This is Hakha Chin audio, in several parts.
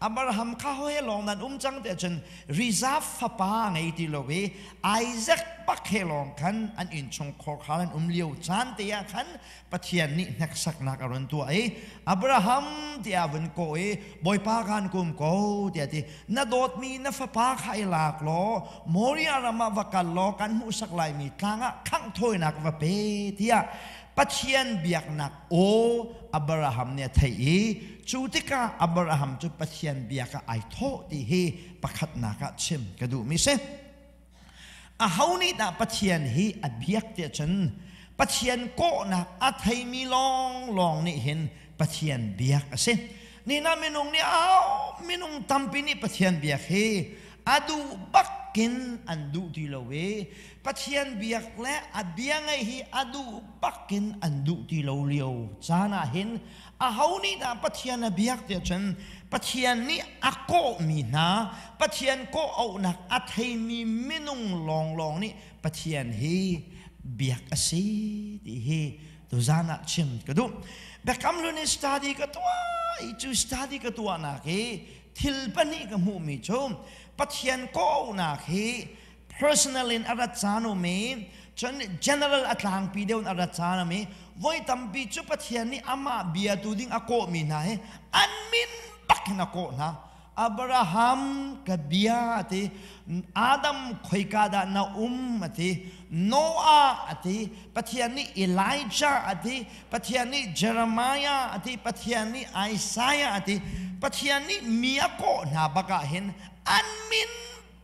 Abraham kha ho he lawng nan um cang tiah cun reserve fapa ngei ti lo i Isaac bak he lawng khan an innchungkhar kha an um lio caan te ah khan Pathian nih hneksaknak a run tuah i Abraham tiah vun kawh i Bawipa kan kum ko tiah ti na dawtmi na fapa kha i lak law Moriah ram ah va kal law kan hmuhsak laimi tlang ah khangh thawinak va pe tiah Pathian biaknak aw Abraham nih a theih i cu tikah Abraham cu Pathian biak ah ai thawh ti hi pakhatnak ah chim ka duhmi si. Aho nih dah Pathian hi a biak tiah cun Pathian kawhnak a theimi lawnglawng nih hin Pathian biak a si. Nina minung nih au minung tampi nih Pathian biak hi a duh bakin an duh ti lo i Pathian biak le a bia ngaih hi a duh bakin an duh ti lo lio caan ah hin aho nih dah Pathian a biak tiah cun Pathian nih a kawhmi hna Pathian kawh auhnak a theimi minung lawnglawng nih Pathian hi biak a si ti hi tuzan ah chim ka duh. Biakam Hlun in study ka tuah i cu study ka tuahnak hi thil pahnih ka hmuhmi cu Pathian kawh auhnak hi personal in a rat caan um i cun general a tlangpi deuh in a rat caan um i voi tampi cu Pathian nih amah bia tu ding a kawhmi hna hi an min bak in a kawh hna. Abraham ka bia a ti, Adam khoika dah na um a ti, Noah a ti, Pathian nih Elijah a ti, Pathian nih Jeremiah a ti, Pathian nih Isaiah a ti, Pathian nih mi a kawh hna bak ah hin an min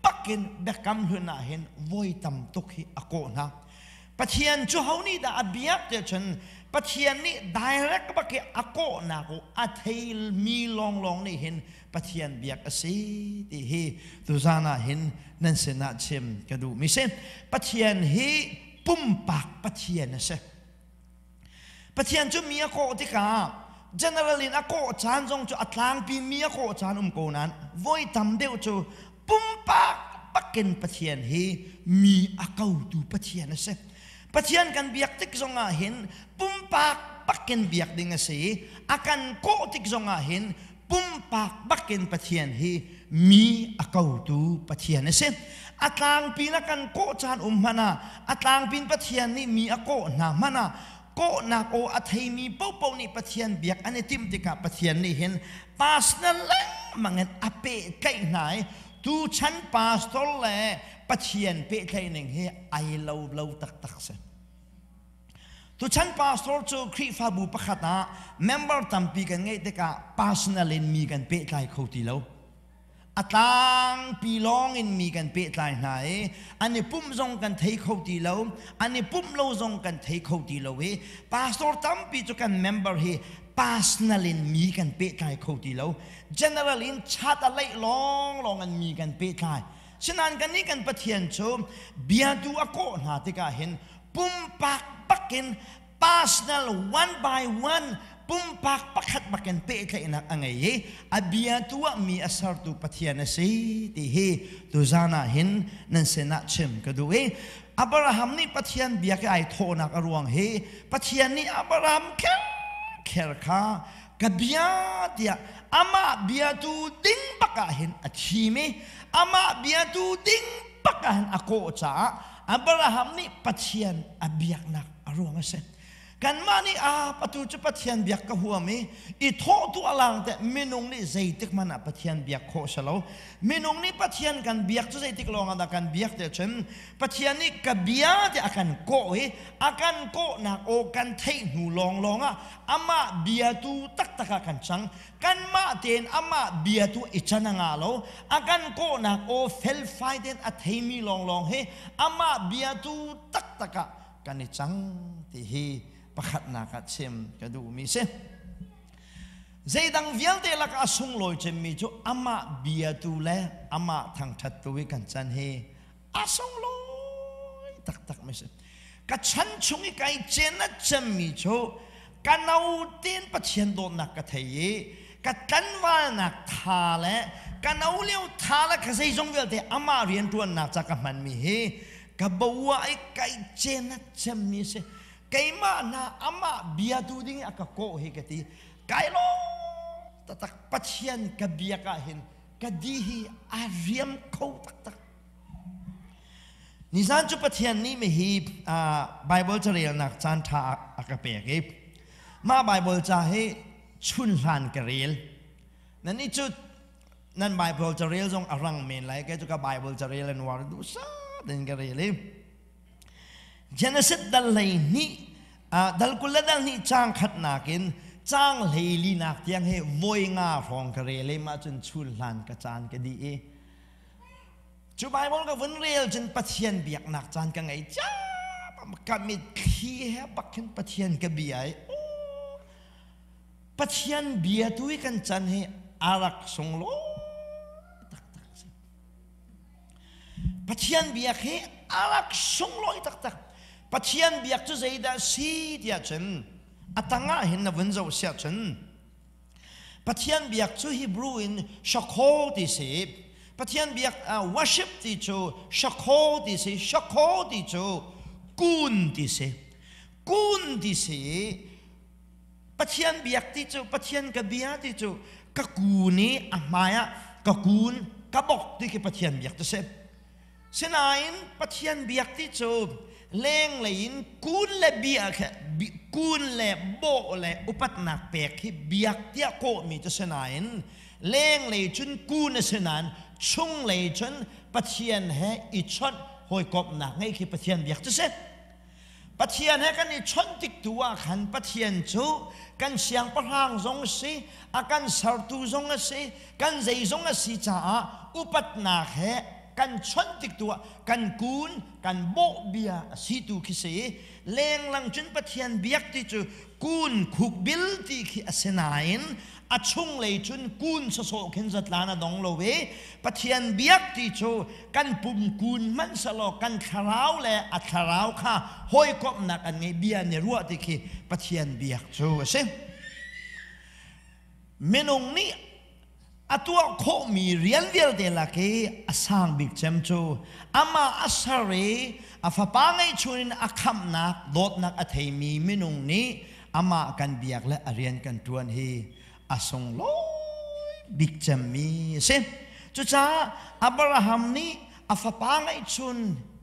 bakin biakam hlun ah hin voi tam tuk hi a kawh hna. Pathian cu ho nih dah a biak tiah cun Pathian nih direct bak i a kawhnak u a theimi lawnglawng nih hin Pathian biak a si ti hi tuzan ah hin nan sinah chim ka duhmi si. Pathian hi pumpak Pathian a si. Pathian cu mi a kawh tikah general in a kawh caan zong cu a tlangpi mi a kawh caan um ko nain voi tam deuh cu pumpak bakin Pathian hi mi a kotu Pathian a si. Pathian kan biak tik zongah hin pumpak bakin biak ding a si i a kan kawh tik zongah hin pumpak bakin Pathian hi mi a kotu Pathian a si. A tlangpi na kan kawh caan um hmanh ah a tlangpin Pathian nih mi a kawh hna hmanh ah kawhnak aw a theimi paohpaoh nih Pathian biak an i timh tikah Pathian nih hin pastor lengmang in a pehtlaih hna i tuchan pastor le Pathian pehtlaih ning hi ai lo lo taktak si. Tuchan pastor cu Khrihfabu pakhat ah member tampi kan ngeih tikah personal in mi kan pehtlai kho ti lo. A tlangpi lawng in mi kan pehtlai hna i an i pumh zong kan thei kho ti lo, an i pumh lo zong kan thei kho ti lo i pastor tampi cu kan member hi personal in mi kan pehtlai kho ti lo. General in chat a leih lawnglawng in mi kan pehtlai. Sinain kannih kan Pathian cu biatu a kawh hna tikah hin pumpak bakin personal one by one pumpak pakhat bakin pehtlaihnak a ngei i a bia tuahmi a sertu Pathian a si ti hi tuzan ah hin nan sinah chim ka duh i Abraham nih Pathian bia ke ai thawhnak a ruang hi Pathian nih Abraham kher kher kha ka bia tiah amah biatu ding bak ah hin a thim i amah biatu ding bak ah hin a kawh caah Abraham nih Pathian a biaknak a ruang a si. Kanmah nih a atu cu Pathian biak ka huam i i thawh tu alang te minung nih zeitik hmanh ah Pathian biak khawh si lo. Minung nih Pathian kan biak cu zeitik lawng ah dah kan biak te cun Pathian nih ka bia te a kan kawh i a kan kawhnak aw kan theih hnu lawnglawng ah amah biatu taktak ah kan cang. Kanmah tein amah biatu i can a ngah lo. A kan kawhnak aw felfai tein a theimi lawnglawng hi amah biatu taktak ah kan i cang ti hi pakhatnak ah chim ka duhmi si. Zeidang vialte lakah a sunglawi cemmi cu amah biatu le amah thangṭhattu i kan can hi a sunglawi taktak mi si. Ka chan chung i kai cen a cemmi cu ka no tein Pathian dawtnak ka thei i ka tlanvalnak tha le ka no lio tha le ka zeizong vialte amah rianṭuannak ca ka hmanmi hi ka bo ah i kai cen a cemmi si. Keimah hna amah biatu ding i a ka kawh hi ka ti. Kai lawm. Taktak Pathian ka biak ah hin ka di hi a riam kho taktak. Nizan cu Pathian nih mi hi Bible carelnak caan ṭha a ka pek i mah Bible ca hi chun hlan ka rel. Nan cu nan Bible carel zong a rang men lai ke cu ka Bible carel an war duh sa tin ka rel i Genesis dal 12 dal 22 caang khatnak in caang 24nak tiang hi voi nga hrawng ka rel i mah cun chun hlan ka caan ka dih i cu Bible ka vun rel cun Pathian biaknak caan ka ngei ciam ka mitthli he bak khin Pathian ka bia i Pathian bia tu i kan can hi a rak sunglawi taktak si. Pathian biak hi a rak sunglawi taktak. Pathian biak cu zeidah si tiah cun a tangah hin na vun zoh siah cun Pathian biak cu Hebrew in shakho ti si. Pathian biak worship ti cu shakho ti si. Shakho ti cu kun ti si. Kun ti si. Pathian biak ti cu Pathian ka bia ti cu ka kun i a hmai ah ka kun ka bok ti khi Pathian biak ti si. Sinain Pathian biak ti cu lenglei in kun le bia khe kun le bawh le upatnak pek hi biak tiah kawhmi cu sinain lenglei cun kun a si nain chunglei cun Pathian he i chawnh hawikomhnak ngei khi Pathian biak cu si. Pathian he kan i chawnh tik tu ah khan Pathian cu kan siangpahrang zong si, a kan sertu zong a si, kan zeizong a si caah upatnak he kan chawnh tik tu ah kan kun, kan bawh bia a si tu khi si. Lenglang cun Pathian biak ti cu kun khukbil ti khi a si nain a chunglei cun kun sawsawh khin zatlan a dong lo i Pathian biak ti cu kan pum kun hmanh selaw kan thlarau le a thlarau kha hawikomhnak an ngei bia an i ruah ti khi Pathian biak cu a si. Minung nih a tuah khawhmi rian vialte lak i a sang bik cem cu amah a ser i a fapa ngeihchun in a khamhnak dawtnak a theimi minung nih amah kan biak le a rian kan ṭuan hi a sunglawi bik cemmi a si. Cucaah Abraham nih a fapa ngeihchun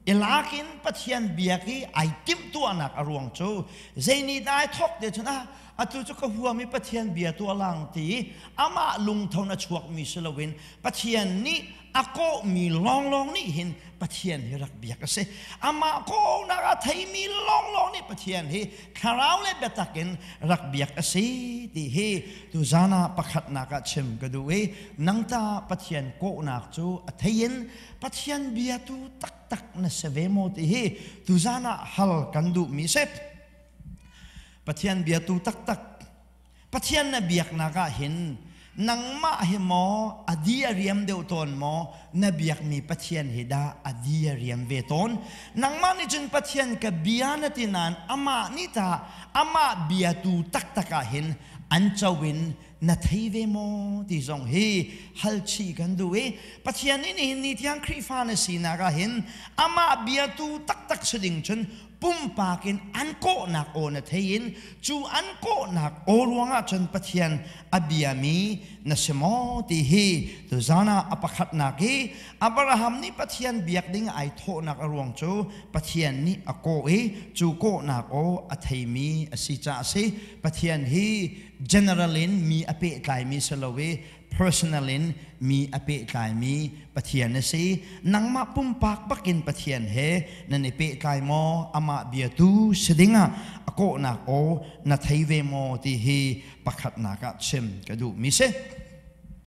i lak in Pathian biak i ai timhtuahnak a ruang cu zei nih dah ai thawk te cun ah atu cu ka huam i Pathian bia tuah lang ti amah lungtho na chuakmi si loin Pathian nih a kawhmi lawnglawng nih hin Pathian hi rak biak a si. Amah kawhnak a theimi lawnglawng nih Pathian hi thlarau le biatak in rak biak a si ti hi tuzan ah pakhatnak ah chim ka duh i nangta Pathian kawhnak cu a thei in Pathian biatu taktak na si ve maw ti hi tuzan ah hal kan duhmi si. Pathian biatu taktak Pathian na biaknak ah hin nangmah hi maw a di a riam deuh tawn maw na biakmi Pathian hi dah a di a riam ve tawn nangmah nih cun Pathian ka bia na ti nain amah nih tah amah biatu taktak ah hin an co in na thei ve maw ti zong hi hal chih kan duh i Pathian nih nihin ni tiang Khrihfa na sinak ah hin amah biatu taktak si ding cun pumpak in an kawhnak aw na thei in cu an kawhnak aw ruangah cun Pathian a biami na si maw ti hi tuzan ah a pakhatnak i Abraham nih Pathian biak ding ai thawhnak a ruang cu Pathian nih a kawh i cu kawhnak aw a theimi a si caah a si. Pathian hi general in mi a pehtlaimi si lo i personal in mi a pehtlaimi Pathian a si. Nangmah pumpak bakin Pathian he nan i pehtlai maw? Amah biatu si dingah a kawhnak aw na thei ve maw ti hi pakhatnak ah chim ka duhmi si.